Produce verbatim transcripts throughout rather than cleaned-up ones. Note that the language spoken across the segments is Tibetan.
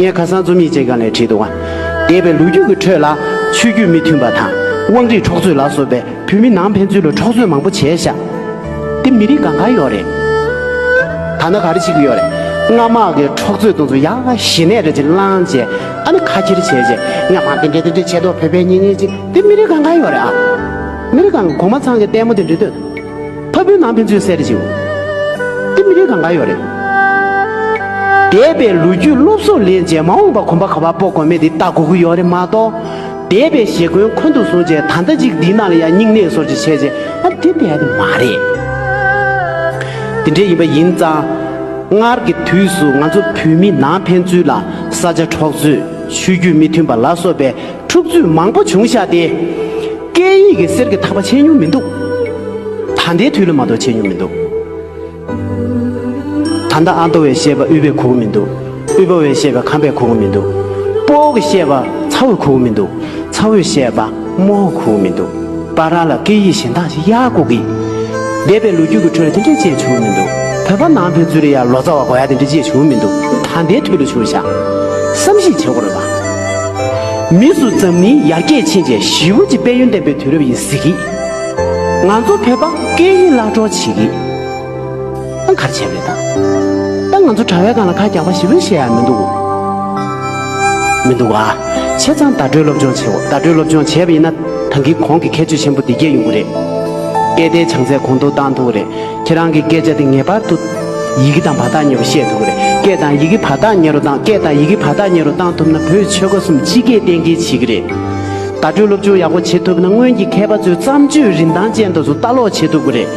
ངས་ཁ་སང་རྩོམ་ཡིག་ཅིག་སྒང་ལ་བྲིས་འདུག་ག་འདས་པའི་ལོ་རྒྱུས་ཀྱི་ཁྲོད་ལ་ཆོས་བརྒྱུད་མི་མཐུན་པ་དང་དབང་རིས་འཕྲོག་རྩོད་ལ་སོགས་པའི་བོད་མི་ནང་ཕན་ཚུན་ལ་འཕྲོག་རྩོད་མང་པོ་བྱས་ཤག་དེ་མི་རིགས་གང་ག་ཡོད་རེད། ད་ནི་ག་རེ་བྱེད་ཀྱི་ཡོད་རེད། སྔ་མ་གི་འཕྲོག་རྩོད་དེ་ཚོ་ཡག་ཞི་གནས་རེ་ཅིག་བླངས་བྱས། ཨ་ནི་ཁ་ཁྱེར་བྱས་བྱས། སྔ་མ་དེ་འདྲས་དེ་འདྲས་བྱས་འདུག་བོད་པའི་གཉེན་ཉེ་ཅིག་དེ་མི་རིགས་གང་ག་ཡོད་རེད་ཨ། མི་རིགས་གང་ག་གོང་མ་ཚང་གི་ལྟད་མོ་དེ་འདྲས་ལྟོས། ཕ་བུའི་ནང་ཕན་ཚུན་བསད་རེ་བྱེད། དེ་མི་རིགས་གང་ག་ཡོད་རེད། འདས་པའི་ལོ་རྒྱུས་སློབ་གསོ་ལེན་བྱས་མ་འོངས་པ་གོམ་པ་ག་པར་སྤོ་དགོས་མེད་དེ་ལྟ་དགོས་ཀྱི་ཡོད་རེད་མ་གཏོགས། འདས་པའི་ཞེ་འཁོན་འཁོན་དུ་བཟུང་བྱས་ད་ལྟ་ཅིག་འདིའི་ནང་ལ་ཡང་སྙིང་ནད་སོར་ཅིག་བྱས་བྱས་ཨ་དེ་བསྡད་ཡ་དེ་མ་རེད། དེ་འདྲ་ཡིན་པ་ཡིན་ཙང་། སྔར་གྱི་དུས་སུ་ང་ཚོ་བོད་མི་ནང་ཕན་ཚུན་ལ་ས་ཆ་འཕྲོག་རྩོད་ཆོས་བརྒྱུད་མི་མཐུན་པ་ལ་སོགས་པའི་འཁྲུག་རྩོད་མང་པོ་བྱུང་ཤག་སྟེ། སྐད་ཡིག་གི་གསེར་གྱི་ཐག་པ་ཆད་མྱོང་མི་འདུག་ད་ལྟའི་དུས་ལ་མ་གཏོགས་ཆད་མྱོང་མི་འདུག་ད་ལྟ་ཨ་མདོ་བས་བཤད་པ་དབུས་པས་གོ་གི་མི་འདུག་དབུས་པ་བས་བཤད་པ་ཁམས་པས་གོ་གི་མི་འདུག་སྤོ་བོ་གིས་བཤད་པ་ཚ་བོས་གོ་གི་མི་འདུག་ཚ་བོས་བཤད་པ་རྨོ་བོས་གོ་གི་མི་འདུག་བར་ལ་སྐད་ཡིག་གཞན་དག་ཅིག་གཡར་དགོས་ཀྱི། འདས་པའི་ལོ་རྒྱུས་ཀྱི་ཁྲོད་ལ་དེ་འདྲས་ཅིག་བྱུང་མི་འདུག་བོད་པ་ནང་ཕན་ཚུན་ལ་ཡང་ལོ་ཙཱ་བ་དགོས་ཡ་དེ་འདྲས་ཅིག་བྱུང་མི་འདུག་ད་ལྟའི་དུས་ལ་བྱུང་ཤག་བསམ་གཞིག་བྱེད་དགོས་རེད་པ། མི་ཚོ་འཛམ་གླིང་ཡར་རྒྱས་ཕྱིན་རྗེས་ཞེ་པོ་ཅིག་དཔལ་ཡོན་ལྡན་པའི་དུས་རབས་ཡིན་ཟེར་གི། ང་ཚོ་བོད་པ་སྐད་ཡིག་བརླག་འགྲོ་བྱེད་གི། ཨ་ག་རེ་བྱས་པ་རེད་ད། ད་ང་ཚོ་དྲ་བའི་སྒང་ལ་ཁ་རྒྱག་པ་ཞེ་པོ་བཤད་ཡ་མི་འདུག་གོ་མི་འདུག་ག་བྱས་ཙང་བརྡ་སྤྲོད་སློབ་སྦྱོང་བྱེད་དགོས། བརྡ་སྤྲོད་སློབ་སྦྱོང་བྱས་པ་ཡིན་ན་ད་གིན་གོང་གི་ཁྱད་ཆོས་ཆེན་པོ་འདི་སྐྱེ་ཡོང་གི་རེད། སྐད་བརྡའི་བྱང་ཚད་གོང་མཐོར་བཏང་ཐུབ་ཀྱི་རེད། ཁྱེད་རང་གི་སྐད་ཆ་དེ་ངེས་པར་དུ་ཡི་གེ་དང་བར་ཐག་ཉེ་རུ་བཤད་ཐུབ་ཀྱི་རེད། སྐད་དང་ཡི་གེ་བར་ཐག་ཉེ་རུ་བཏང་། སྐད་དང་ཡི་གེ་བར་ཐག་ཉེ་རུ་བཏང་ཐུབ་ན་བོད་ཆོལ་ཁ་གསུམ་སྤྱི་སྐད་གཏན་འཁེལ་བྱེད་ཀྱི་རེད། བརྡ་སྤྲོད་སློབ་སྦྱོང་ཡག་པོ་བྱེད་ཐུབ་ན་སྔོན་གྱི་མཁས་པ་ཚོའི་བརྩམས་ཆོས་རིན་ཐང་ཅན་དེ་ཚོ་ལྟ་ཀློག་བྱེད་ཐུབ་ཀྱི་རེད།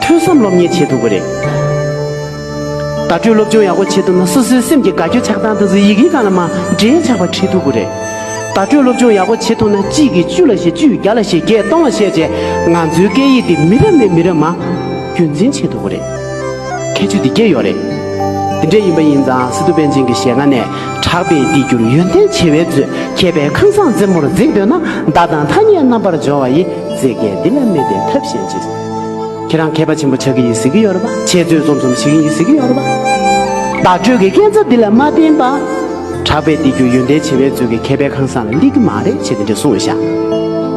ཐོས་བསམ་སློབ་གཉེར་བྱེད་ཐུབ་ཀྱི་རེད། བརྡ་སྤྲོད་སློབ་སྦྱོང་ཡག་པོ་བྱེད་ཐུབ་ན་སོ་སོའི་སེམས་ཀྱི་དགའ་སྐྱོ་ཆགས་སྡང་དེ་ཚོ་ཡི་གེའི་སྒང་ལ་མར་འགྲེལ་ཆགས་པ་བྲིས་ཐུབ་ཀྱི་རེད། བརྡ་སྤྲོད་སློབ་སྦྱོང་ཡག་པོ་བྱེད་ཐུབ་ན་གཅིག་གིས་བཅུ་ལ་བཤད། བཅུས་བརྒྱ་ལ་བཤད། བརྒྱས་སྟོང་ལ་བཤད་བྱས་ང་ཚོའི་སྐད་ཡིག་འདི་མི་རབས་ནས་མི་རབས་མར་རྒྱུན་འཛིན་བྱེད་ཐུབ་ཀྱི་རེད། ཁྱད་ཆོས་འདི་སྐྱེ་ཡོད་རེད། འདི་འདྲ་ཡིན་པ་ཡིན་ཙང་སི་ཏུ་པཎ་ཆེན་གྱི་ཞལ་སྔ་ནས་གྲགས་པའི་གཏེར་གྱུར་ཡོན་ཏན་བྱེ་བའི་མཛོད། མཁས་པའི་ཁང་བཟང་རྩེ་མོར་འཛེགས་འདོད་ན། མདའ་དང་ཐ་སྙད་རྣམ་པར་སྦྱོར་བ་ཡི། རྩེད་མཁན་འདི་ལ་མི་བརྟེན་ཐབས་གཞན་ཅི། ཁྱེད་རང་མཁས་པ་ཆེན་པོ་ཆགས་ཀྱི་ཡིན་ཟེར་གྱི་ཡོད་རེད་པ། འཆད་རྩོད་རྩོམ་གསུམ་བྱེད་ཀྱི་ཡིན་ཟེར་གྱི་ཡོད་རེད་པ། བརྡ་སྤྲོད་ཀྱི་སྐས་འཛེག་འདི་ལ་མ་བརྟེན་པ། གྲགས་པའི་གཏེར་གྱུར་ཡོན་ཏན་བྱེ་བའི་མཛོད་ཀྱི་མཁས་པའི་ཁང་བཟང་ལ་སླེབས་ཀྱི་མ་རེད་ཅེས་དེ་འདྲ་གསུངས་ཤག་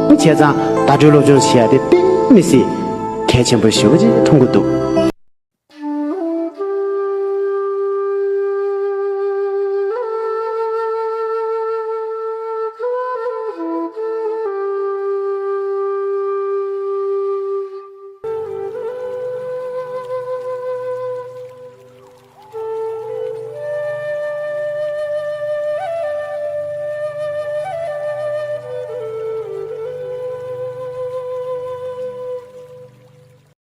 བྱས་ཙང་བརྡ་སྤྲོད་སློབ་སྦྱོང་བྱེད་ཡ་དེ་དཔེ་མི་སྲིད་གལ་ཆེན་པོ་ཞེ་པོ་ཅིག་མཐོང་གི་འདུག